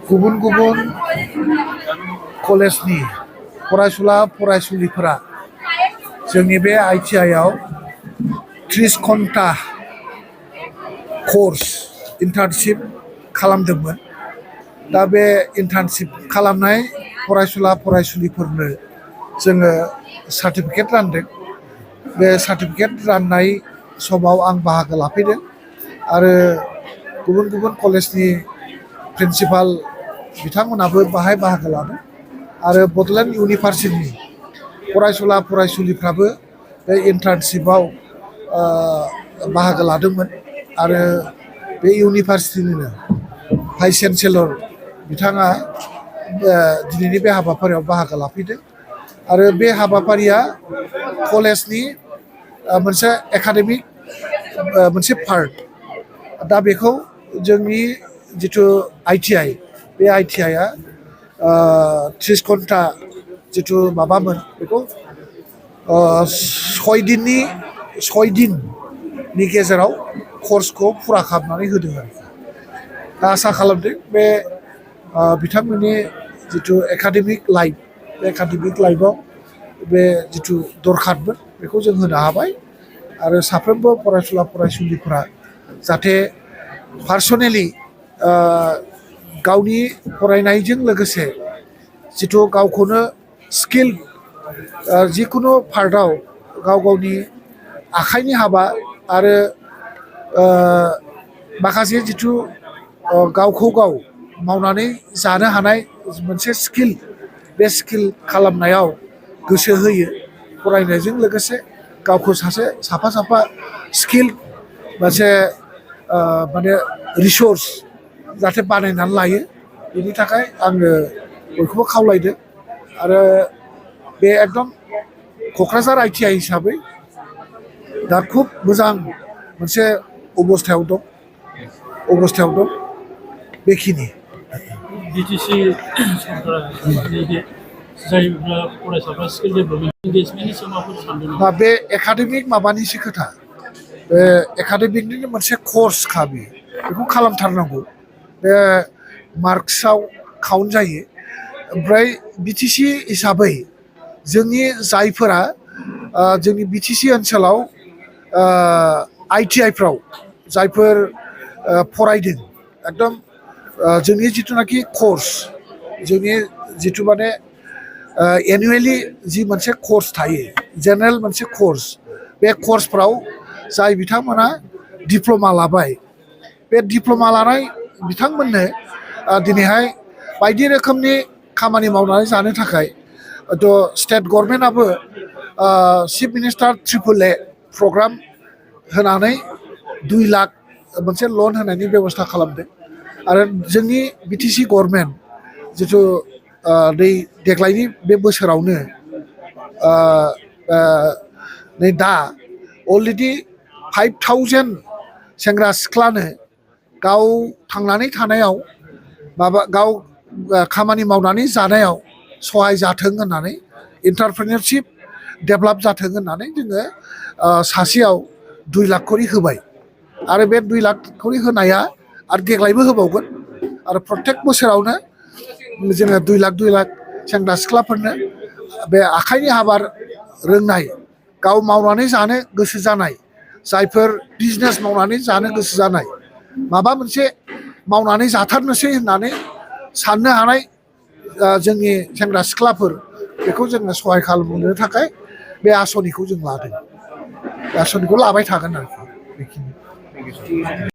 गुबुन गुबुन कलेजनि फरायसुला फरायसुलिफोरा जोंनि बे ITI आव 30 घन्टा कर्स इन्टार्नशिप खालामदोंमोन। दा बे इन्टार्नशिप खालामनाय फरायसुला फरायसुलिफोरनो जोङो सार्टिफिकेट रानदों। बे सार्टिफिकेट राननाय समाव आं बाहागो लाफैदों आरो गुबुन गुबुन कलेजनि प्रिन्सिपाल बिथांमोनाबो बाहाय बाहागो लादों आरो बड'लेण्ड इउनिभार्सिटिनि फरायसुला फरायसुलिफ्राबो बे इन्टार्नशिपआव बाहागो लादोंमोन आरो बे इउनिभार्सिटिनिनो भाइस चेन्सेलर बिथाङा दिनैनि बे हाबाफारियाव बाहागो लाफैदों आरो बे हाबाफारिया कलेजनि मोनसे एकाडेमिक मोनसे पार्ट। दा बेखौ जोंनि जिथु ITI बे ITI आ 30 घन्टा जिथु माबामोन बेखौ 6 दिननि गेजेराव कर्सखौ फुरा खालामनानै होदों आरो। दा आसा खालामदों बे बिथांमोननि जिथु एकाडेमिक लाइफ बे एकाडेमिक लाइफआव बे जिथु दरखारमोन बेखौ जों होनो हाबाय आरो साफ्रोमबो फरायसुला फरायसुलिफोरा जाहाथे पार्सनेलि गावनि फरायनायजों लोगोसे जिथु गावखौनो स्किल जिखुनु पार्टआव गाव गावनि आखाइनि हाबा आरो माखासे जिथु गावखौ गाव मावनानै जानो हानाय मोनसे स्किल बे स्किल खालामनायाव गोसो होयो। फरायनायजों लोगोसे गावखौ साफा स्किल मोनसे माने रिसोर्स जाहाथे बानायनानै लायो बेनि थाखाय आङो बयखौबो खावलायदों आरो बे एकदम क'क्राझार ITI हिसाबै दा खुब मोजां मोनसे अबस्थायाव दं बेखिनि। BTC सरकारा जायफोरा फरायसाफ्रा स्किल डेभेलपमेन्ट इंगेजमेन्टनि सोमोन्दै सानदों। दा बे एकाडेमिक माबानिसो खोथा, बे एकाडेमिकनिनो मोनसे कर्सखा बेखौ खालामथारनांगौ। बे मार्कसआव काउन्ट जायो। ओमफ्राय BTC हिसाबै जोंनि जायफोरा जोंनि BTC ओनसोलाव ITI फ्राव जायफोर फरायदों एकदम जोंनि जिथुनाखि कर्स जोंनि जिथु माने एनुवेलि जि मोनसे कर्स थायो जेनेरेल मोनसे कर्स बे कर्सफ्राव जाय बिथांमोना डिप्ल'मा लाबाय बे डिप्ल'मा लानाय बिथांमोननो दिनैहाय बायदि रोखोमनि खामानि मावनानै जानो थाखाय स्टेट गभर्नमेन्टआबो चिफ मिनिस्टार AAA प्रग्राम होनानै 2 लाख मोनसे लन होनायनि बेबस्था खालामदों आरो जोंनि BTC गभर्नमेन्ट जिथु देग्लायनि बे बोसोरावनो नै दा अलरेडि 5000 सेंग्रा सिख्लानो गाव थांनानै थानायाव गाव खामानि मावनानै जानायाव सहाय जाथों होननानै एन्टारप्रेनिउरशिप डेभेलप जाथों होननानै जोङो सासेयाव 2 लाख करि होबाय आरो बे 2 लाख करि होनाया आरो देग्लायबो होबावगोन आरो प्रत्येक बोसोरावनो जोङो 2 लाख सेंग्रा सिख्लाफोरनो बे आखाइनि हाबा रोंनाय गाव मावनानै जानो गोसो जानाय जायफोर बिजनेस मावनानै जानो गोसो जानाय माबा मोनसे मावनानै जाथारनोसै होननानै साननो हानाय जोंनि सेंग्रा सिख्लाफोर बेखौ जोङो सहाय खालामनो थाखाय बे आसनिखौ जों लादों। बे आसनिखौ लाबाय थागोन आरोखि बेखिनि।